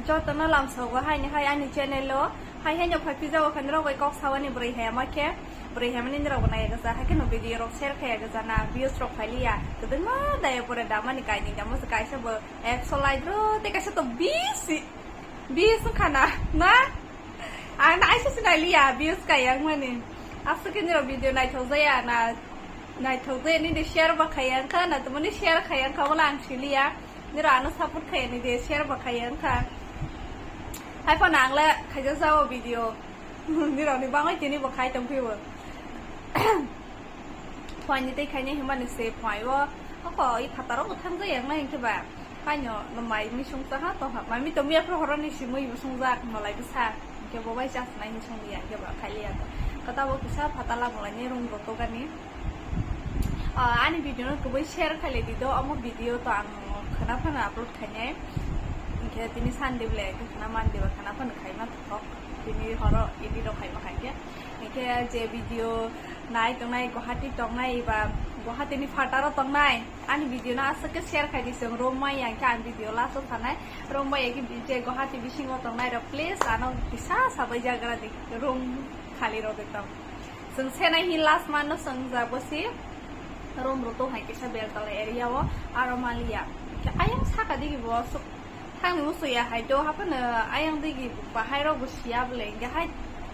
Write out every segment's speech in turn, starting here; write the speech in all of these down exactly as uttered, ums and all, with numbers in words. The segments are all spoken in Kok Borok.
Jotono lamsogo haini hai ani channel o. Hai haino phai pijao khe norok bai kok sawani bwrwi hai ama khe. Bwrwi hai mani norok bo nai gasa hai kheno video rok share khaya gasa na views rok phai liya. Kwbangma daya pore damani kaini damo se kaisa bo ekso like ro tei kaisa to bis bis wngkha na na. Ang naisa se nai liya views kaya wngmani. Aswk khe norok video naithok jaya na naithok jaya ni de share ba khaya wngkha na tamo ni share khaya wngkha wala ang siliya. Nira ano support khaiyani de share ba khaiya wngkha. Hai phano ang le khaijak jao video. Nirok ni bangwi tini bo khai tong phibo. Phuaini tei khaini himani se phuaio. Oko i phataro bo thang jaya wngnai hinkhe ba. Haino no mai mi sung cha ha to ha. Mai mi to miya phro horoni simui bo sung jak malai bwsa. Hinkhe bo bai chas nai hin sung liya hinkhe ba khai liya to. Kata bo kisa phatala malai ni room bo to gani. Ah, ani video no kubui share khailai di do, omo video to ang khwna phano upload khainai. Hinkhe tini Sunday bole, hinkhe khwna Monday ba khwna phano khaima thok. Tini horo edit rok khaima khaikhe. Hinkhe je video nai tongnai, Guwahati tongnai ba Guwahati ni phataro tongnai, ani video no aswk khe share khai di chwng room maya hinkhe ang video last o sanai. Room maya khe je Guwahati bisingo tongnai rok please ano kisa sabai jagra di room khali rok di tong. Chwng senai hi last month no chwng ja bosi room rwtwk hai kisa Beltala area o aro maliya. Khe ayang saka digi bo aswk thangni musuya hai do haphano ayang digi bahai rok bo siya bole hinkhe hai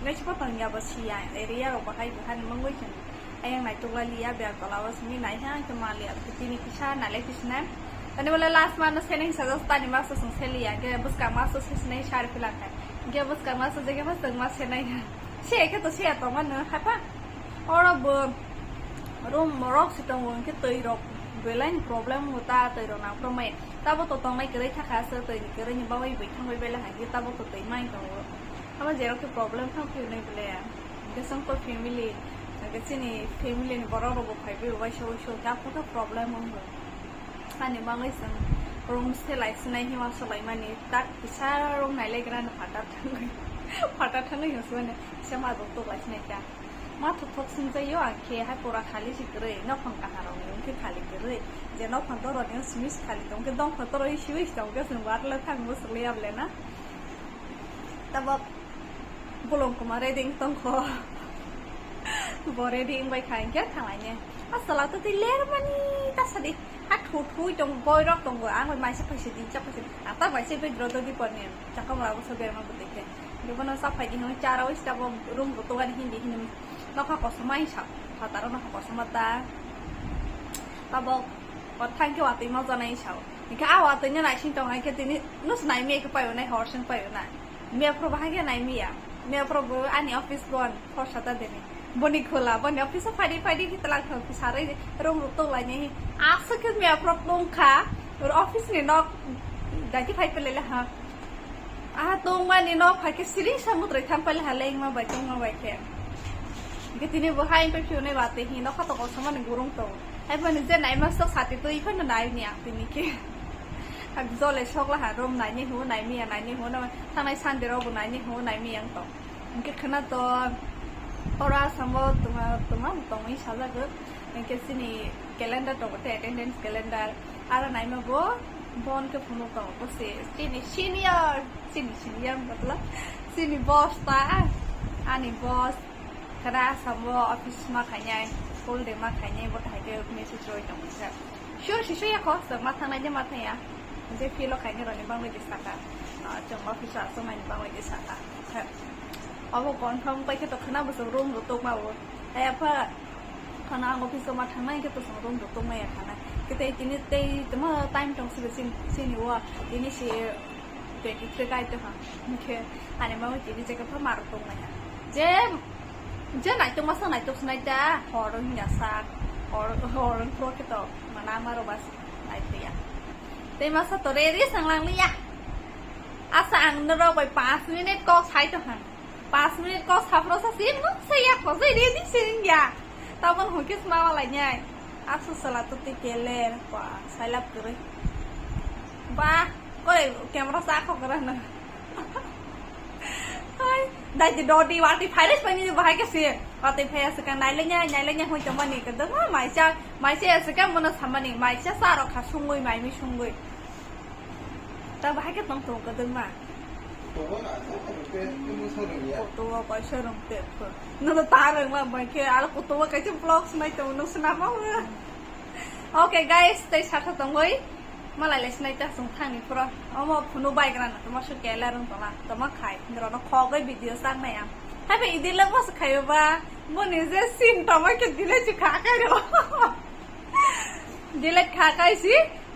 naisik bo tongya bo siya area rok bahai bo hani mangwi chwng ayang naitok lai liya Beltala o simi naiha hinkhe maliya tini kisa nailai kisa nai. Ani bole last month no senai sajak tani maso chwng seliya hinkhe bwskang maso se senai sari pila khai hinkhe bwskang maso jekhe phas chwng ma senai. Se khe to se tongmano hapha. Oro bo room rok si tongo, hwnkhe twi rok belai ni problem wngkha, twi rok nangkukmaya. Tabo to tongnai kwrwi thakha, se twi ni kwrwi ni bagwi bui thangwi belai hai khe tabo to twi mai tongo. Abo jerok khe problem thang phiyonai bole. Hwnkhe chwng to family, hwnkhe chini family ni borok rok bo phaibai waisa waisa, hwnkhe aphuru khe problem wngkha. Ani bagwi chwng room se lai sinai hima solaimani tak kisa room nailaigrani phatar thangwi phatar thangwi hwnsukmani kisa ma rok tok lai sinai kha. Ma thok thok singjaio ang khe hai pura khali si kwrwi nokhang kahar rok ni wngkhe khali kwrwi je nokhang doro ni simi si khali tongkhe dongkha toro hi siwi si tongkhe chwng watla thang bwswk liya bole na. Tabok bolong kwma ready wng tongkho. Bo ready wngbai kha hinkhe thanglainai. A chwla twtwi lermani ta sadi. Ha thu thui tongo, boirok tongo. Ang bai maisa phaisa di, cha phaisa di. Ang ta maisa bai dro dodi porni. Chakam rabo so berma bwtwi khe. Hinkhe bono cha phai di hinwi cha rawi sita bo room bo togani hindi hinwi. Nokha kosom ma hinsa. Phataro nokha kosom ma ta. Tabok o thang khe watwi ma janai hinsa. Hinkhe a watwi no naising tong hai khe tini nus nai mi khe paio nai hor sing paio na. Miya phuru bahai khe nai miya. Miya phuru bo ani office bon khorsa ta deni. Boni khola, boni office o phadi phadi khe twlang thang khe sarwi room rok tong lainai. Aswk khe miya phuru tong kha. Office ni nok daiti phai pele le ha. Ah, tongmani nok phai khe siring sa mutroi thang pele ha lengma bai tongma bai khe. Hinkhe tini bo hai phai phiyonai watwi hi nokha tokol samani gurung tong. Hai phano je naima sok sati twi phano nai ni ang tini khe. Jole sok laha room naini hu, naimi ya, naini hu, no, thanai Sunday rok bo naini hu, naimi yang tong. Hinkhe khwna to oro Assam o tuma, tuma tongwi sajago. Hinkhe chini calendar tongo te, attendance calendar. Aro naima bo bon khe phunuk tongo, bo se chini senior, chini senior matlab chini boss ta, ani boss. Kada Assam o office ma khainai, full day ma khainai, bo hai khe message roi tong kha. Sure, si sure ya kho, chwng ma thangnai de ma thangya. Je feel o khainai roni bangwi de saka. Ah, chwng office o aswk mai bangwi de saka. Obo confirm pai khe to khwna bo chwng room rok tokma bo. Hai apha khana ang office o ma thangnai khe to chwng room rok tokma ya khana. Khe tei tini tei tamo time tong sibo chini, chini o tini si twenty three kai to ha. Hinkhe ani ma tini je khe pha mar tong nai ha. Je, je naitok masa naitok sinai ta hor wngya sa. Hor, hor wngkho khe to mana maro bas nai thaya. Tei masa to re re sanglang liya. Asa ang norok bai panch minute kok sai to ha. Panch minute kok saphro sa sim no se ya ko se re ni sing ya. Tabon hokis ma wala nyai. Asu sala to te keler pa sailap kere. Ba, koi camera sa ko kara na. Hai, dai di dodi wati virus pani bahai ke se. Wati phaya se kan naile nya, naile nya hoi to mani ke dong mai cha, mai cha se kan mono samani, mai cha sa ro kha sungui mai mi sungui. Ta bahai ke tong tong ke dong ma. Kutubo kaisa rung tepho. Nono ta rung ma bai khe, aro kutubo kaisa vlogs nai tongo, nung swnamo. Okay guys, tei sakha tongoi. Malai le sinai ta sung thangni phuro. Omo phunu bai grana toma su kela rung toma, toma khai. Nirok no khogoi video sak nai am. Happy idi le mas khai ba. Boni je sin toma ke dile chi kha khai ro. Delete kha khai si,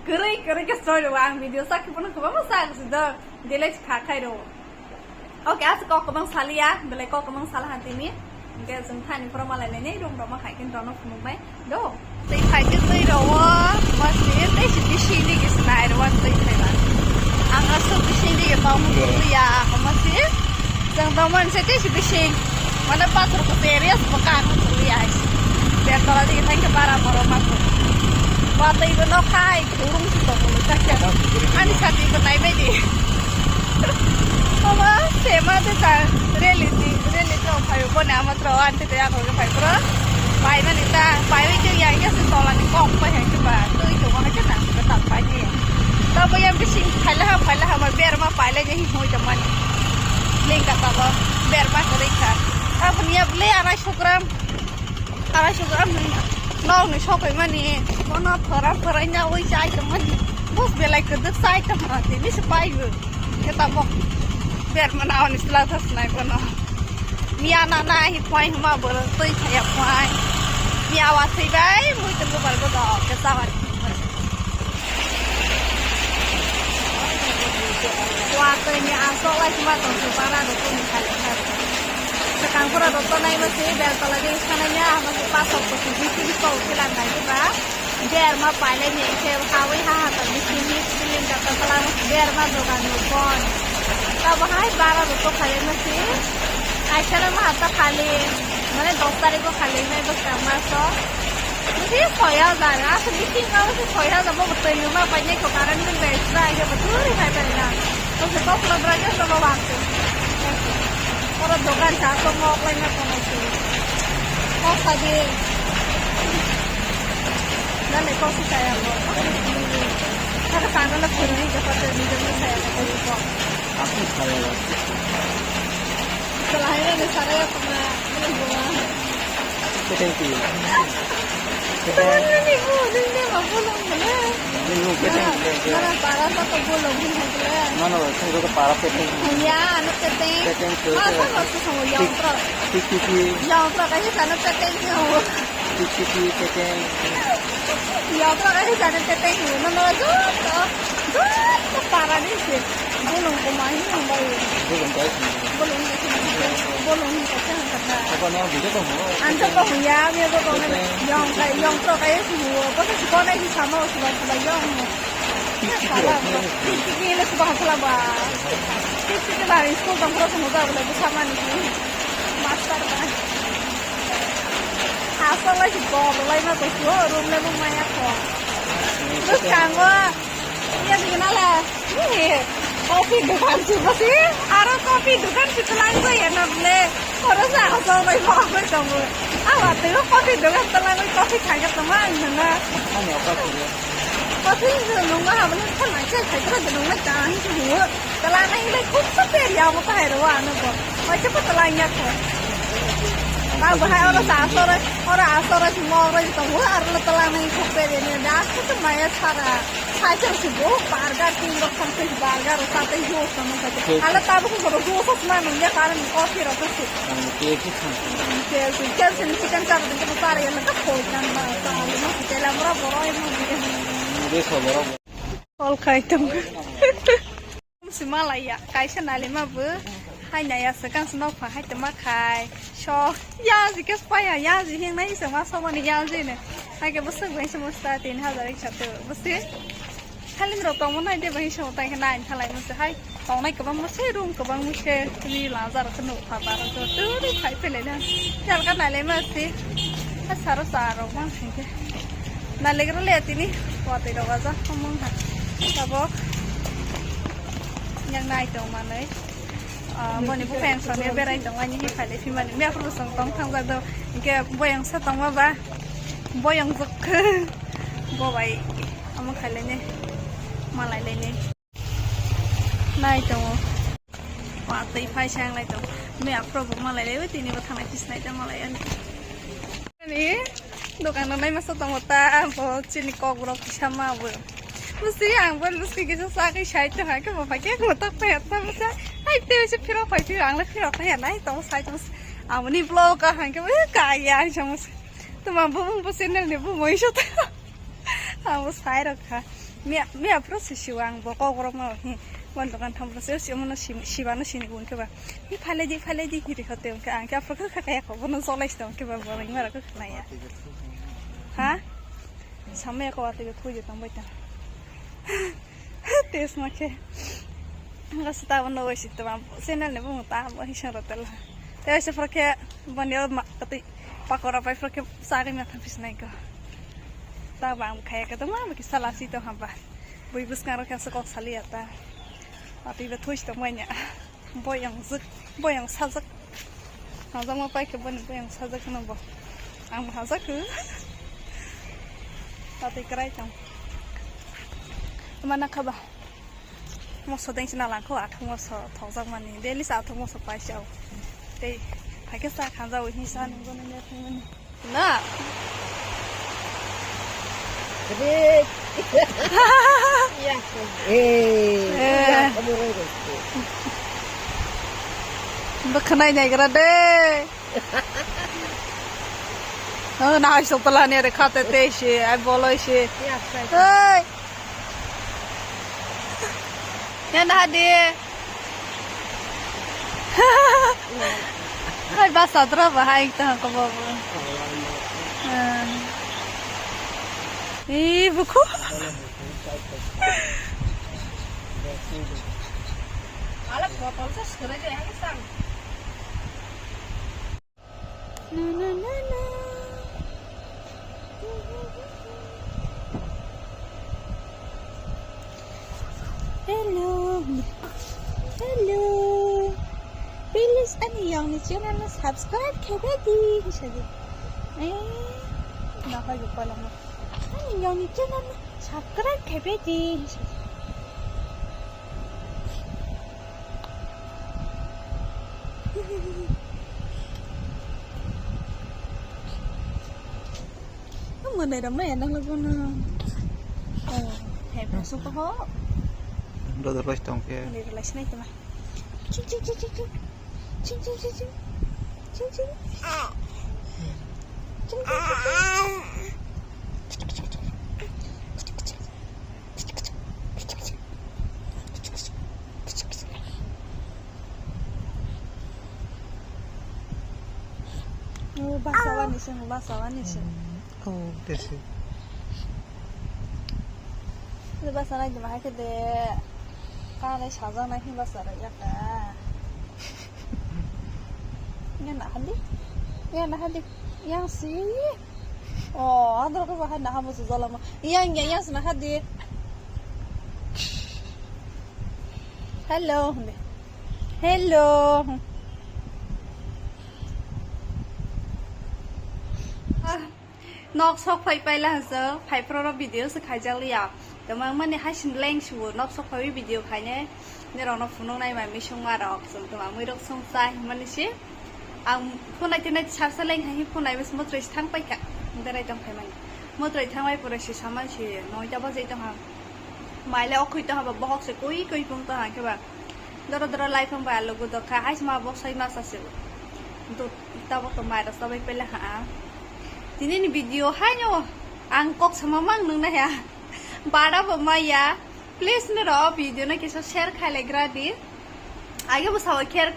kwrwi kwrwi khe story rw ang video sakhe phano kwbangma sak si do, delete kha khai rw. Okay, aswk kok kwbang saliya, belai kok kwbang sal ha tini. Hwnkhe chwng thani phoro malai lainai, room rok ma khai khe rono phunuknai do. Tei khai khe twi rw o, ma si tei si bising digi se nai rw o twi khai ba. Ang aswk bising digi tong muchung ya, ma si. Chwng tongmani se tei si bising, mane pathor kwchwi area se bo kha kwchwi ai. Bertola digi thangkhe bara borok ma kwrwi. Watwi bo nok hai khurung si tongo kaisa. Ani sati bo naibai di. Omo sema de ta rally di, rally to phaio boni ama tro ante te ako ke phai pro. Pai mani ta, pai wi ke ya ke se tola ni kok pai hai ke ba. Twi to wa ke na ta pai ni. Ta bo ya bising phaila ha, phaila ha ma berma paile je hi hoi ta mani. Lengka tabo berma kwrwi kha. Aboni ya ble arai suk gram, arai suk gram nok ni sopai mani. Bono thora thora nya oi chai ta mani. Bos belai kwdwk chai ta ma tini se pai bo. Khe tabo berma na oni sla thas nai bono. Miya na na hi phai huma bo twi thaya phai. Miya wa thwi bai mui tong bo bar bo do ke sa wa. Watwi ni aswk lai sima tong se bara rw tong ni kali kha. Swkang pura rw tongnai ma se bertola de sanai ya ama se pasok ko se bisi bisi ko se lang nai ba. Berma paile ni se hawi ha ha tong ni simi siling ka ta sala berma dogan no bon. Ta bahai bara rw to khali ma se. Aisana ma ha ta khali. Mane dos tarikh o khali nai bwskang maso. Bisi soi hajar, aswk bisi wngkha bisi soi hajar bo bwtwi numa painai kho current bill bai sra khe bwtwi khai bai na. Bwswk kok kwlwng bwrang khe sobo wak se. Oro dogan sa aswk mok lai ma tongo se. Kok sa di. Nale kok si saya mo. Kaka sana la phuru ni kapa te ni jeng saya ko ko. Aku saya la. Selain ni saya pernah. Keteng ti. Keteng. Teman ni bu, ni ni ma bulong mana? Ni bu keteng. Mana para sa to bulong ni hai kala. Mana ba, sung ko para keteng. Ya, anu keteng. Keteng tu. Masa masa sama yang pro. Tik tik tik. Yang pro kasi sana keteng ni ho. Tik tik tik keteng. Yang pro kasi sana keteng ni ho. Mana ba joto, joto para ni si. Bolong ko mai nang bai. Bolong bai sini. Bolong ni sini. Bolong ni kata kata. Apa nama beda tu ho? Anta ko ya, ya ko ko na. Yang kai, yang pro kai si ho. Ko si ko na hi sama si ba ba yang ho. Salah. Tiki tiki le si ba salah ba. Tiki tiki ba school dong pro si ho ba ba sama ni. Master ba. Asal lagi bor lai ma ko room le mo maya ko. Terus kanggo. Iya, di mana lah? Ini, kopi dukan sih, pasti. Aro kopi dukan sih telang gue ya, nable. Oro sa, asal bai mau apa kamu? Awak tuh kopi dukan telang gue kopi kagak teman, mana? Mana apa sih? Kopi itu nunggu apa nih? Kan macam saya kira nunggu jangan sih. Telang ini kok sepi ya, mau tahu ada apa? Macam apa telangnya kok? Tahu bahaya orang sa, asal, orang asal, semua orang itu, aro telang ini kok sepi ya, dah, itu maya cara. Cycle si bo burger king rok thang tei burger rok ta tei yo sama sa. Hey. Ala ta bo ko yo sa ma nung ya karan coffee rok si. Ang K F C thang. K F C, K F C ni chicken char de ko tar ya na ta ko jan ma ta ni ma si tela mura boro ai ma ni. Ni de so boro. Kol khai tong. Si malai ya, kaisa nalima bo. Hai na ya, sekan se nok pha hai te ma khai. So, ya, si kes pa ya, ya, si hing nai se ma so mani ya, si ne. Hai ke bwswk bai se musta tin hajar ek satu. Bwswk. Halim rok tong mo nai de bai se mo tai ke nai thalai mo se hai. Tong nai kwbang mo se, room kwbang mo se. Ni lajar ke no pha bar to tu ni khai pele na. Chal ka nalima si. Ha saro saro ma hai ke. Nalegra le tini, watwi rok aja, khomong ha. Tabok. Yang nai tong manwi. Ah, boni bupha yang samya berai tong ani hi phale phimani. Mia phuru song tong thang jado. Ke boyang sa tong ma ba. Boyang jok. Bo bai. Amo khaile ne. Malai le ne. Nai tongo. Watwi phai sa ang lai tong. Me aphro bo malai lai, tini bo thangnai kis nai ta malai ani. Ani dokan no nai masa tongo ta, bo chini kok borok kisa ma bo. Musi ang bo musi kisa sa kai sai tong ha ke bo phai ke mo ta pa ta musa. Ai te se phiro phai phiro ang le phiro phai nai tong sai tong. Amoni vlog ka hang ke bo ka ya ang sa musa. Tuma bo bo channel ni bo moi so ta. Abo sai rok kha. Miya, miya phuru si siwa ang bo kok borok no hi. Wan dokan tham phuru si, si mono si, siba no sini gun khe ba. Hi phalai di, phalai di, hi rikha te ungkha ang khe aphuru kha kaya ko bono solai sto ungkha ba bo ring mara kha naya. Ha? Samaya ko ati be phuji tong bai ta. Tes ma khe. Nga sita bono wai si tama channel ni bo ta bo hi sara tela. Te se phuru khe bani ma kati pakora pai phuru khe. Sagwi ma thang pis nai ko. Ta bang khaya ka tongma ba kisa lasi tong hamba. Bui bwskang rok khe aswk kok saliya ta. Atwi ba thuis tong manya. Boyang zik, boyang sajak. Hajak ma pai khe boni boyang sajak no bo. Ang bo hajak khe. Atwi krai tong. Mana khaba. Moso deng sina langkho athang moso thokjak mani. Daily sa athang moso pai chao. Tei phai khe sa khanjao hi sa nung bono ne thang mani. Na. Kede. Ya. Eh. Eh. Ya, kamu roi roi. Bakhanai nai gra de. Oh, na hai sopala ne re khate te shi, ai boloi shi. Ya, sai. Hey. Yan hadi. Hai basa dra ba hai ta ko bo. Ih, buku. Alak botol sa sere de hai sang. Na, na, na, na. Hello. Hello. Please, ani yongni channel no subscribe khe bai di, hinwi sa di. Eh, na hai ko pala mo. Ani yongni channel no subscribe khe bai di, hinwi sa di. Ang manai ram na ya nang lagu na. Oh, hai masuk ko ho. Dodor bai tong khe. Manai ram lai sinai tama. Ching ching ching ching ching. Ching ching ching ching. Ching ching. Ching ching ching ching. Oh, basa wani sing, basa wani sing. Oh, desi. Basa nai dima hai khe de. Kanai sajak nai khe basa rai ya ka. Yang na hadi. Yang na hadi. Yang si. Oh, andro ko bahai na hamu su jolama. Yang, yang, yang sna hadi. Hello. Hello. Ah, nok sok phai paila hasa, phai pro video se khaijak liya. Tama mani hai sin leng su nok sok phai video khaine. Nirokno phunuk nai ma misung ma rok, chwng tama mui rok sung chai mani si. Ang phunai tinai sarsa leng hai phunai bes motrai thang pai kha. Berai tong phai mani. Motrai thang bai pura si saman si noita bajai tong ha. Maile okhoi tong ha ba bohok se koi koi pung tong ha khe ba. Doro doro laifang bai alo gudok kha hai sma bo sai masa se. Dut tabok to mai rok sabai pele ha. Tini ni video hai no ang kok sama mang nung na ya. Bara bo maya. Please nirok video no kisa share khai lai gra di. Age bo sawa care,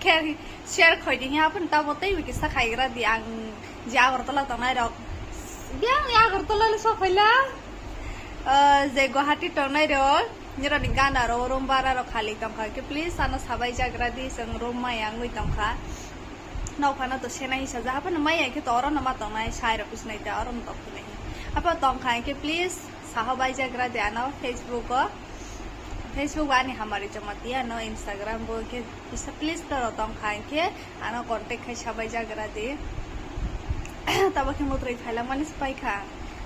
care, share khoi di hiya pun tabo tei bo kisa khai gra di ang je Agartala tongnai rok. Biang ni Agartala le sok phaila. Ah, je Guwahati tongnai rok. Nirok ni gana rok room bara rok khali tong kha ke please ano sabai jagra di seng room maya ngui tong kha. Nokphano to senai hisa ja, haphano maya khe to oro no ma tongnai, sai rok bisnai ta oro no tong phunai. Haphano tong kha khe please saha bai jagra de ano Facebook o, Facebook o ani Hamari Jamatia ano Instagram bo khe bisa please to ro tong kha khe ano contact khai sabai jagra de. Tabo khe motrai phailang mani se pai kha.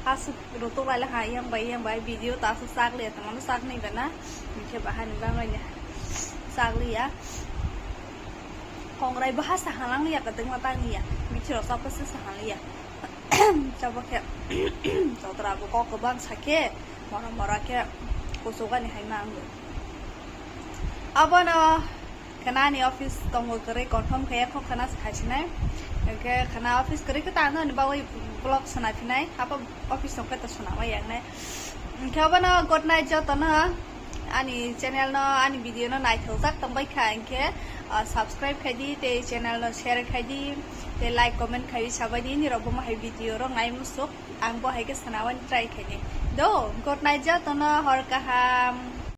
Aswk rotok lai kha yang bai yang bai video ta aswk sak le tongmano sak nai bana. Hingkhe bahai ni bang lai chak liya. Kongrai bo ha saha nang liya, kwtwngma tang liya, bithi rok chapsa saha liya. Chabo khe, jotora bo kok kwbang sakhe, mora mora khe kuchugani hai ma ang. Abono khwnani office tongo kwrwi, confirm khe kho khwna se khaisinai. Hwnkhe khwna office kwrwi khe tangno ni bagwi vlog swnaphinai, abo office tongkhe to swnamai yangnai. Hwnkhe abono good night jotono. Ani channel no, ani video no naithokjak tongbai kha, hwnkhe, ah, subscribe khai di, tei channel no share khai di, tei like, comment khai di, sabai di, nirok bo mohai video rok nai musuk, ang bo hai khe swnamani try khai di. Do, good night jotono, hor kaham.